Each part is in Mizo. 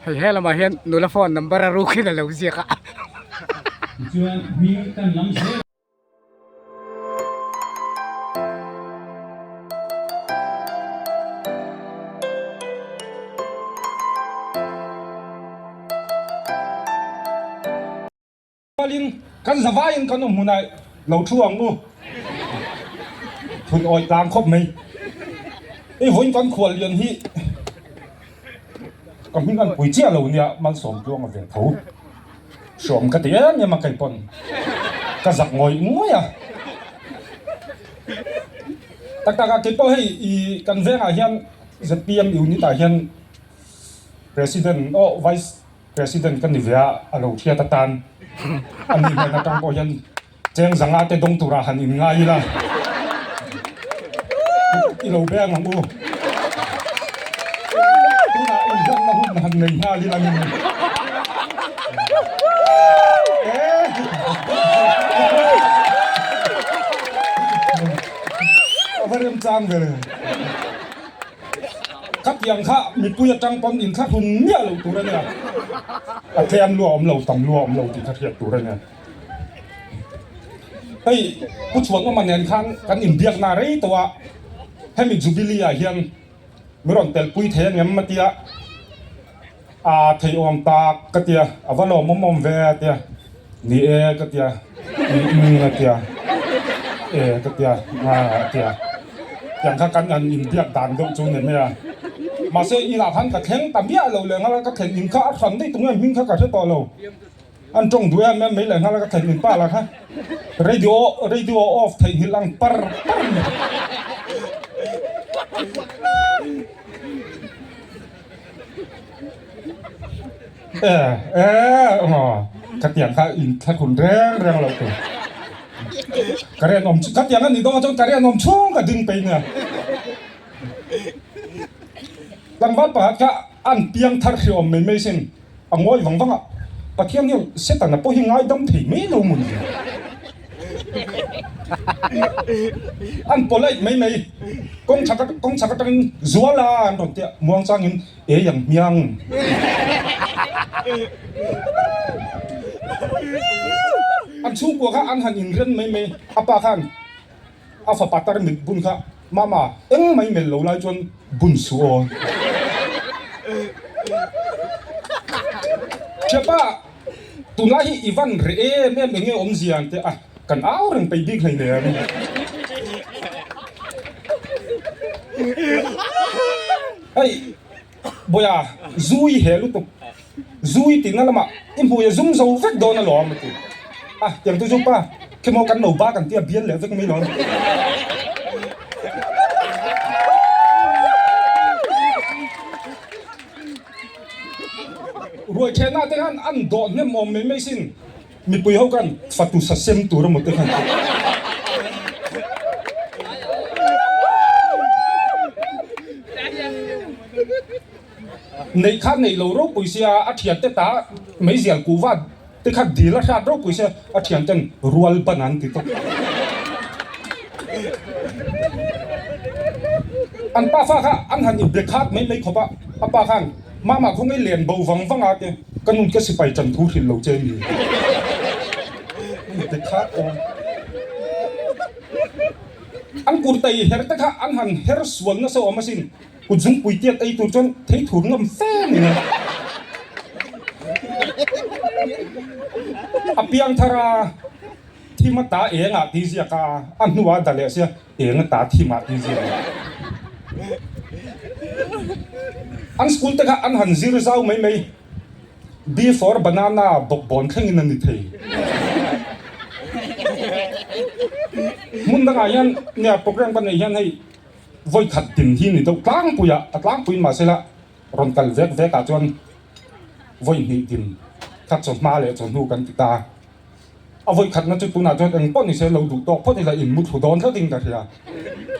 Hei he lamah hian nula phone number a rukin a lo ziak a. Tichuan hming kan lam zel. Rualin kan zavaiin kan awm hmunah lo thu ang u. Thun awih tlang khawp mai. Hei vawiin kan khual lian hi ka hming an pui chiah lo nia Malsawm Tluanga ve tho. Hrawm ka ti em em a kei pawn ka zak ngawih ngawih a. Tak tak a kei pawh hei i kan vengah hian zpm unit ah hian President aw Vice President ka ni ve a, a lo hriat atan a ni hnen atang pawh hian cheng zanga te dawng turah han in ngai ila i lo beng ang u. Tunah inhlanna hun han nei nghal ila ni. A va remchang ve le. Khatiang kha mipui atang pawn inthlahrun miah loh tur a nia, a tlem lua awm lo, tam lua awm lo tih kha hriat tur a nia. Hei Pu Chhuanawma nen khan kan inbiakna rei tawh a, hemi Jubilee ah hian mi rawn telpui thei angem a tia, Aa theiawm tak ka tia, a va lawmawm awm ve a tia, ni e ka tia, umm a tia, e ka tia, aa a tia. Tiang kha kan han inbiak dan deuh chu ni mai a. Mahse inah khan ka thleng ta miah lo leh nghal a, ka thlen in kha a hran daih tung em hming kha ka hre tawh lo. An tawng duh em em mai leh nghal a, ka thlen in pa lah kha radio radio off theihnghilh ang par par a ni. E e aw ka tiang kha in thlakhun reng reng lo tur ka rian awm ka tiang a nih dawn chuan ka rian awm chhung ka ding pei nia tlangval pakhat kha an piang thar hri awm mai mai sin a ngawi vang vang a Pathian hian Setana pawh hi ngaidam thei mai lo maw ni an polite mai mai kawng chhak kawng chhak atangin Zuala an rawn tia muang changin ei ang hmiang an chhungkua kha an han inren mai mai a pa khan a fapa tarmit bun kha mama eng mai melh lo lai chuan bun suh aw thiapa tunlai hi i van reh em em enge awmzia ang te a kan au reng peih bik hleinem hei Bawiha zui he lutuk zui tihna lamah i hmui a zum zo vek dawn alawm a ti a, tiang chu chu pa khimaw kan lo bak ang tih a bial leh vek mai lo. Ruai thenah te khan an dawh hnem awm mai mai sin mipui ho khan fatu sa sem tur emaw te khan Neih kha neih lo ropui sia a thian te ta meizial kuhva te kha dil a hrat ropui sia a thian ten rual ban an ti tawp. An pa fa kha an han inbe khat mai mai khawp a, a pa khan mama khawngaih len bo vang vang a te ka nun ka sipai chan thu hrilh lo che ni. Inbe khat awm. An kurtai her te kha an han her sual nasa awm asin. Kut zungpui tiat ei tur chuan thei thur ngam fe ni a. A piang thar a, thim a ta eng ah tih ziak a, a hnuah a da leh sia eng a ta thim ah tih ziak a. An school te kha an han zir zau mai mai, B for banana bawkbawn thlengin a ni thei. Hmun dangah hian nia program ka neih hian hei Vawi khat din hi ni deuh tlangpui a, a tlangpuiin mahsela rawn kal vek vek ah chuan vawi hnih din kha chawhma leh chawhnu kan ti ta. A vawi khatna chu tunah chuan eng pawh nise lo duh tawk phawt ila in mu thlu dawn tlatin ka hria.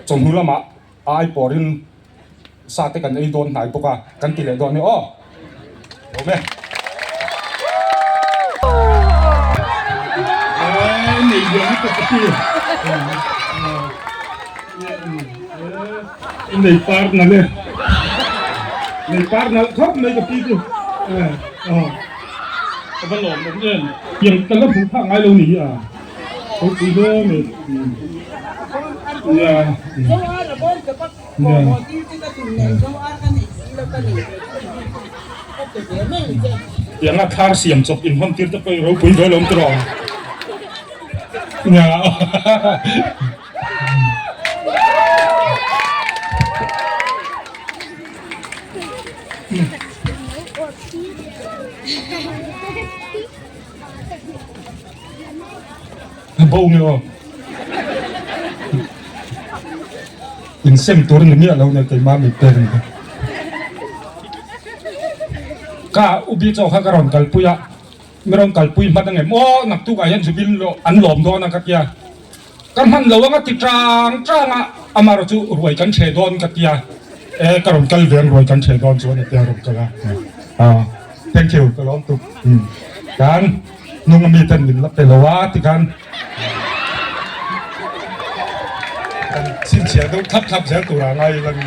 Chawhnu lamah a ai pawrin sa te kan ei dawn hnai bawk a, kan ti leh dawn a ni aw. Awm e. Nei par na le. Nei par nalh khawp mai ka pi chu. Ka va lawm awm em. Tiang ka la hmuh phak ngai lo ni hi a. Ropui hle mai. Nia. Tianga thar siam chawp in hawn tir te pawh i ropui ve lo ang tiraw. Nia. Bo nge aw. In sem tur ni miah lo nei keimah mi pek ni. Ka ubi chaw kha ka rawn kalpui a, mi rawn kalpui hman angem aw naktuk ah hian zubin an lawm dawn a ka tia. Ka hman lo anga ti tang tang a, amaherawh chu ruai kan chhe dawn ka tia, e ka rawn kal ve ang ruai kan chhe dawn chuan a tia rawn kal a, ah thank you ka lawm tuk kan nunga mi ten min la pe lo a tikhan kan chhinchhiah deuh thlap thlap zel tur ah ngai ila ni.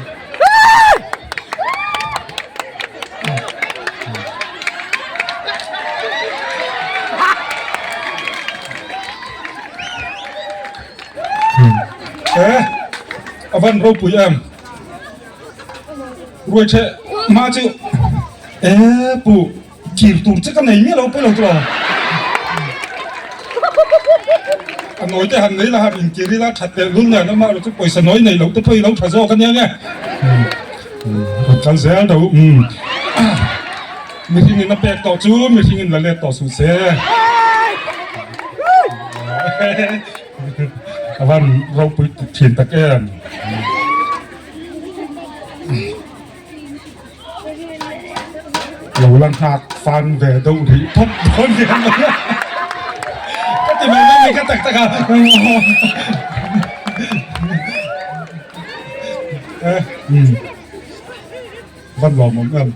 E a van ropui em ruai the hma chu e pu kir tur che ka nei miah lo pawi lo tawh a nawi te han nei la han inkir ila that telh lul nen amah erawh chu pawisa nawi nei loh te pawh i lo tha zawk ania nge rawn kal zel tawh u mihring in a pek tawh chu mihring in la let tawh suh se a van ropui thin tak em. Lo la nghak fan ve deuh rih phawt dawn hian ka ti mai mai ka tak tak a van lawm awm em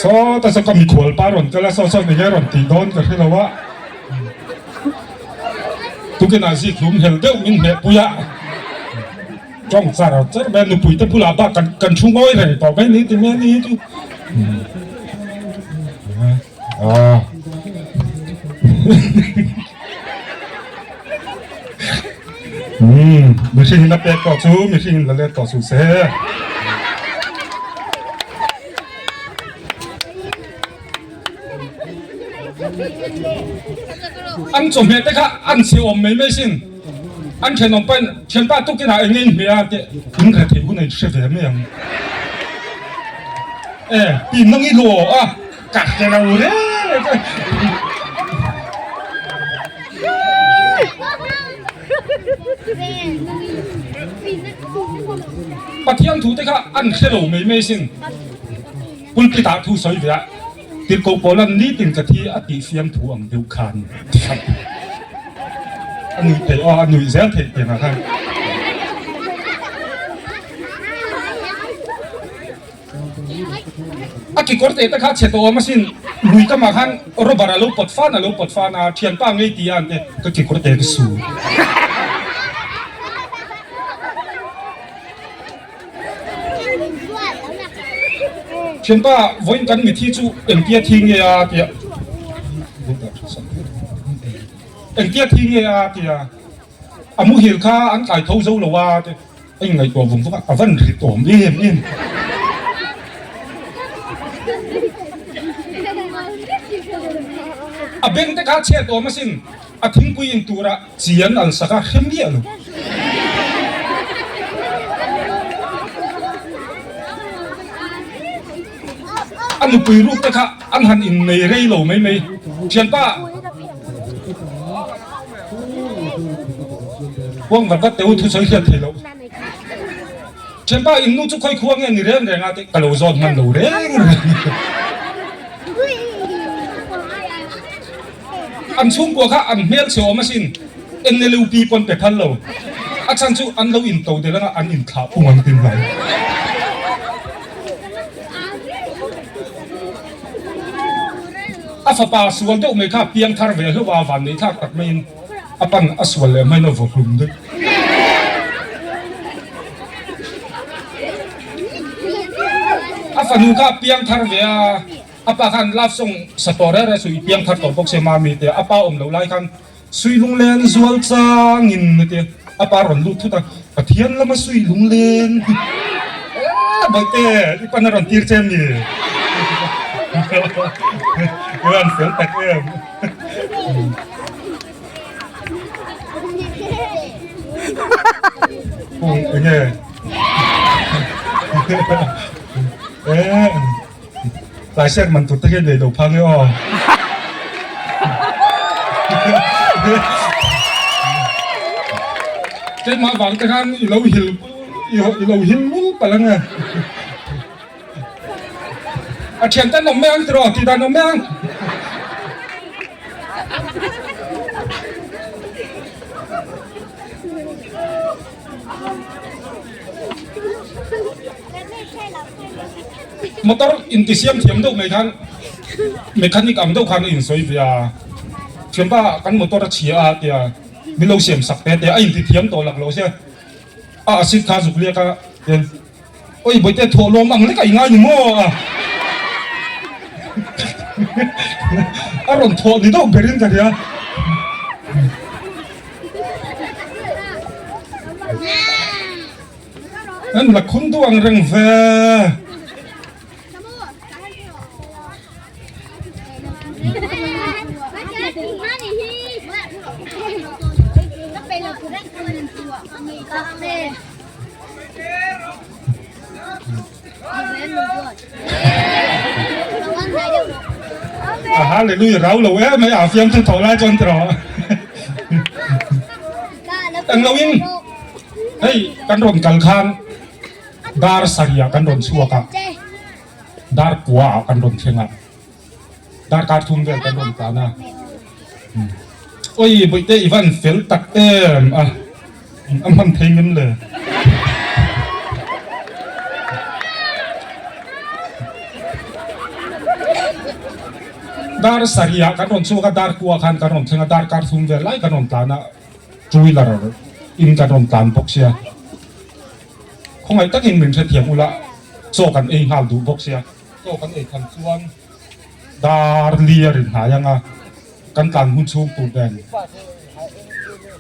saw ta saw ka mikhual pa rawn kal a saw saw enge rawn tih dawn ka hre lo a tukinah zik hlum hel deuh min hmeh pui a. Tawng char char mai a, nupui te bulah bak kan kan thu ngawi reng tawh mai ni ti mai a ni chu. Ah. Hmm, mihring in a pek tawh chu mihring in la let tawh suh se. An chawhmeh te kha an chhe awm mai mai sin. An thenawm pahin thianpa tukinah eng nge in hmeh a tih in reh theih hun a in hre ve mai ang. E ti nang i hlawh a ka hre lo reng reng che. Pathian thu te kha an hre lo mai mai sin. Pulpit ah thu sawi ve a Tirhkoh Paula'n nitin ka thi a tih fiam thu ang deuh khan a nuih theih aw, a nuih zel theih tiang ah khan. A kekawr teh te kha chhe tawh awm asin, lui kamah khan rubber a lo pawt fan a lo pawt fan a, thianpa ngei ti a an ti, ka kekawr teh ka su. Thianpa, vawiin kan mithi chu engtia thi nge a tia engtia thi nge a tia a muhil kha an tlai tho zo lo a te a inngaihtuah vung vung a, a van rit awm em em. A beng te kha chhiat awm asin, a thingpui in tura chi an al sak a, hre miah lo. A nupui ruk te kha an han innei rei lo mai mai. Thianpa Huang vat vat teh u thusawi hriat thei loh. Thianpa in nu chu khawi khua nge ni reng reng a tih ka lo zawt hman lo reng reng. An chhungkua kha an hmel chhe awm asin. NLUP pawn pe phal lo. A chhan chu an lo in to del anga an inthlah pung ang tin hlai. A fapa sual deuh mai kha piang thar ve hlauh a, van neih thlak tak maiin a pan a sual leh hmain a vaw hlum deuh. A fanu kha a piang thar ve a, a pa khan love song sa tawh reng reng suih i piang thar tawh bawk se mami tia a pa awm loh lai khan Sui lunglen zual changin a ti a, a pa rawn lut thut a, Pathian lama sui lunglen eh Bawihte i pan a rawn tir che mi? I rawn fel tak em? Kung enge? Eh Tlai sek man tur te hian nei lo phang e aw. Keimah vang te khan i lo hil i lo hil lul palh ang e. A thian ten awm mai ang tiraw tih dan awm mai ang. Motor intisiam thiam deuh mai khan mechanic ang deuh khan a insawi ve a, thiampa kan motor a chhia a tia min lo siam sak te tia a intithiam tawh lak lo sia a acid kha zuk liak a tian awi bawihte thawhlawm ang lek a i ngai ni maw a a rawn thawh ni deuh berin ka hria. An la khun duh ang reng ve. A hallelujah rau lo em mai a fiam chu tho lai chuan tiraw. Englo in hei kan rawn kal khan dar sarih ah kan rawn chhuak a, dar kua ah kan rawn thleng a, darkar thum vel kan rawn tlan a. Oi bawihte i van fel tak em a, a hman thei ngem le. Dar sarih ah kan rawn chhuak a, dar kua khan kan rawn thleng a, darkar thum vel lai kan rawn tlan a, two wheeler in kan rawn tlan bawk sia. Khawngaih takin min hrethiam ula, chaw kan ei nghal duh bawk sia. Chaw kan ei khan chuan dar li a rin hnai ang a, kan tlan hun chhung tur nen.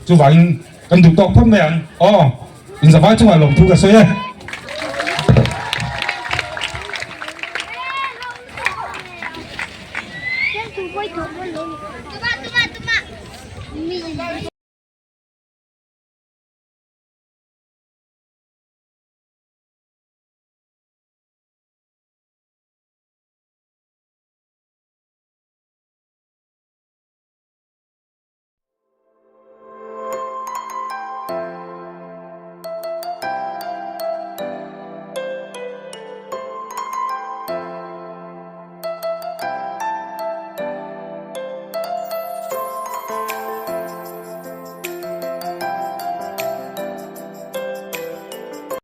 Chuvangin kan duh tawk phawt mai ang. Aw, inzavai chungah lawmthu ka sawi e.